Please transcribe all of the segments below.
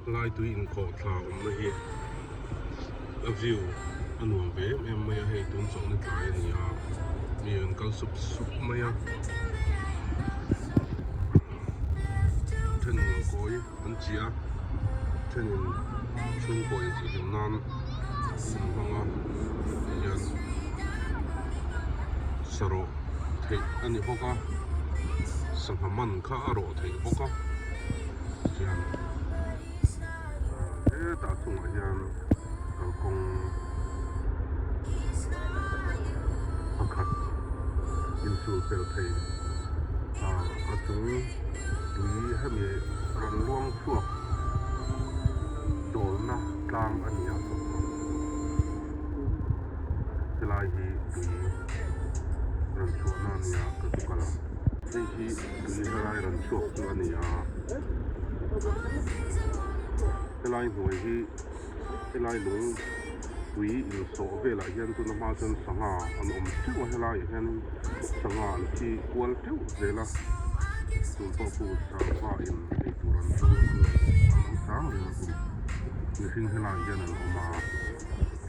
Lai tui inkhawh thla awmna hi a view a nuam ve em em mai a, hei tun chawhna tlai a ni a, mi an kal sup sup mai a, thenin kawi an chiah a, thenin chhungkaw intihhlim nan an hmang a, tihian sarawh theih a ni bawk a, sangha man kha a rawh theih bawk a. Tihian hetah chungah hian kalkawng pakhat inchul pel thei a chung tui hemi rawn luang chhuak dawlna tlang a ni a helai hi tui rawn chhuahna a ni a ka zu kal a hei hi. Tui helai rawn chhuak chu a ni a, helai hnuai hi helai lung tui insawh velah hian tuna hma chuan sangha an awm teuh a helaiah hianin sangha an thi kual teuh zel a tun pawh khu sangha in ei tur an zawng an lo chang reng a kum mihring helaiah hian an awm a a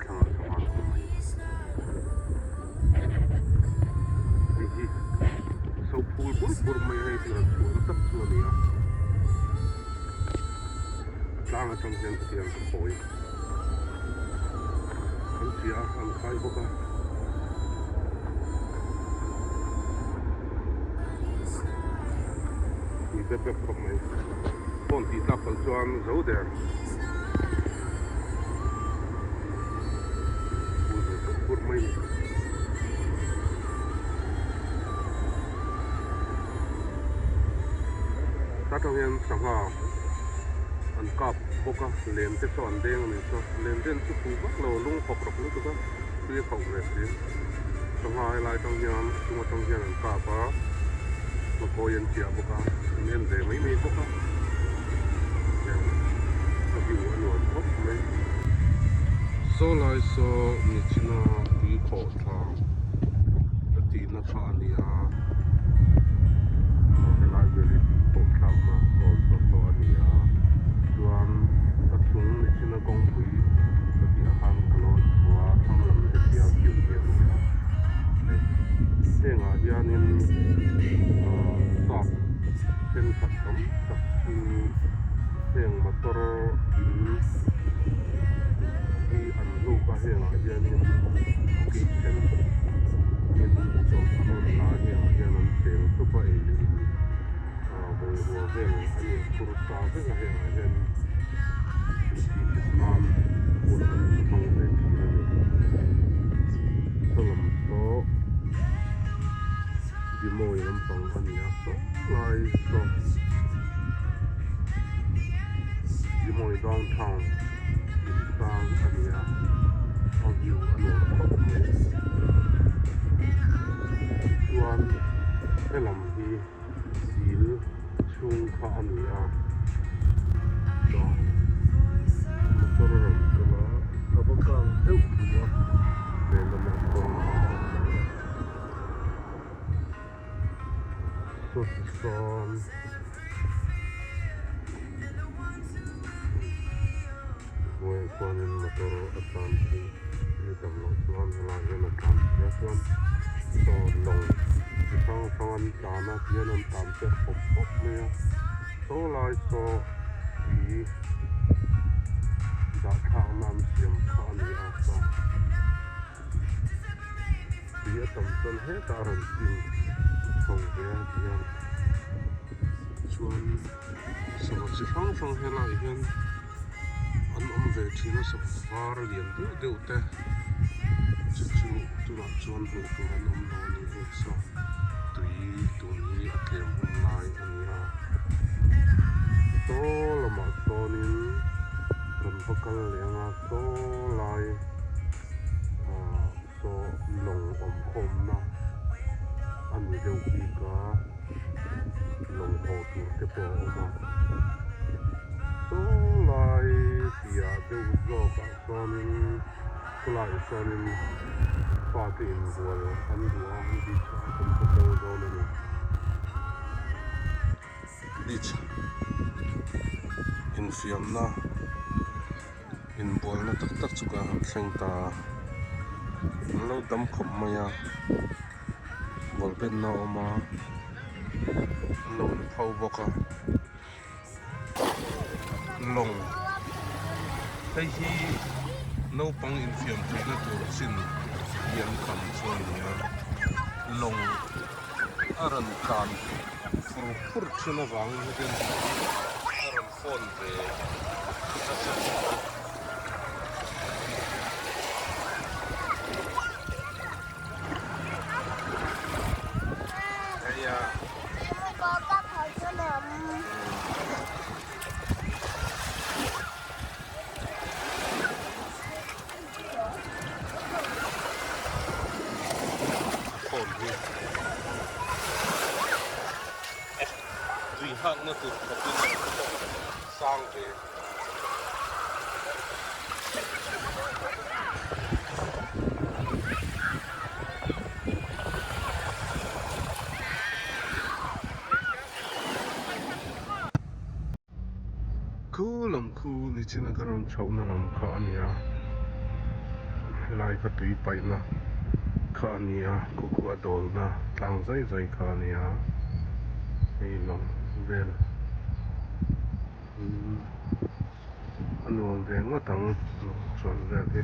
thlangah sangha an awm mai. Hei hi so phul bur bur mai a hei chu rawn chhuahna tak chu a ni a a tlang atang hian hetiang ka khawi an chiah a an khai bawk a. Tui bep bep khawp mai phone tih tlak palh chuan zo der. Phul ve bur bur mai a ni. Ta tang hian sangha an kap bawk a lem te saw an deng a ni saw lem den chu phu vak lo lung khawp rawk lutuk a tui a khauh ve si sangha helai tang hian a chung atang hian an kap a makawi an chiah bawk a an en ve mai mai bawk a. A view a nuam khawp mai. Saw lai saw nichina tui khawh thla a tihna kha a ni a, helai vel hi tui khawh thlakna aw saw saw a ni a, chuan a chung nichina kawngpui ka tih ah khan ka lo chho a thlang lam hetia view hi a ni a, hei hengah hianin ahh sap thenkhat tam tak chu heng motor in hi an hluk a hengah hianin vacation in chawlh an rawn la a hengah hian an cheng thup a ei leh in ah bungrua vel an inphur sa vek a hengah hian intihhlim nan hun an hmang ve thin a ni saw lam saw Rimawi lampang a ni a saw lai saw Rimawi downtown in sang a ni a a view a nuam khawp mai tichuan helam hi dil chhung kha a ni a saw motor a rawn kal a a va kang deuh duh a lehlamah sawn. Sawn hnuaiah chuanin motor a tlan phei ni tam loh chuan helaiah hian a tlan phei a chuan saw lawng chi hrang hrang an tlan a tihian an tlan per pawp pawp mai a saw lai saw tui dah thlakna an siam kha a ni a saw. Tui a tam chuan hetah a rawn pin chho ve a tihian chuan sava chi hrang hrang helaiah hian an awm ve thin a sava var lian deuh deuh te chu chu tunah chuan hmuh tur an awm lo a ni hei saw tui tun hi a tlem hun lai a ni a saw lamah sawnin kan va kal leh anga saw lai. Ahh saw lawng awm khawmna a ni deuh bik a lawng haw tur te pawh a awm a saw lai piah deuh zawk ah sawnin khawlaiah sawnin fate inbual an duh a beach ah kan va kal dawn a ni beach. Infiamna inbualna tak tak chu kan han thleng ta a, an lo dam khawp mai a, ball benna a awm a, an lo inpho bawk a, lawng hei hi naupang infiam theihna tur chin lian tham chu a ni a, lawng a rawn tlan fur fur thin avangin hetiang a rawn fawn ve nasa bawk a. Phone hi tui nghakna tur khawpin sang ve. Khu lam khu nichina ka rawn chhohna lam kha a ni a, helai kha tui paihna kha a ni a, khu khu a dawlna tlang zai zai kha a ni a, hei lawng vel umm a nuam ve ngawt ang lawng chuan vel hi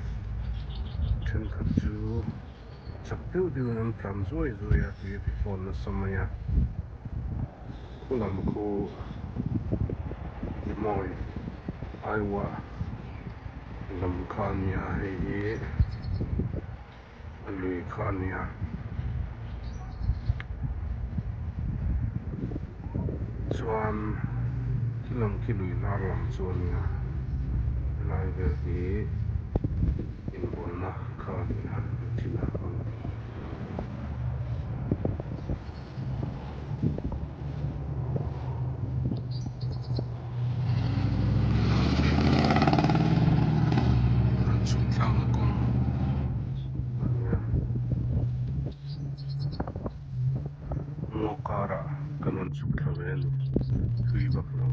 thenkhat chu chak deuh deuhin an tlan zuai zuai a tui a ti fawn nasa mai a. Khu lam khu rimawi aiwa lam kha a nia hei hi a lui kha a nia chuan khi lam khi lui hnar lam chu a nia helai vel hi inbualna kha a nia thil a ang. Chhuk thlakna kawng a ni a, ngaw karah kan rawn chhuk thla ve a ni, thui vak lo.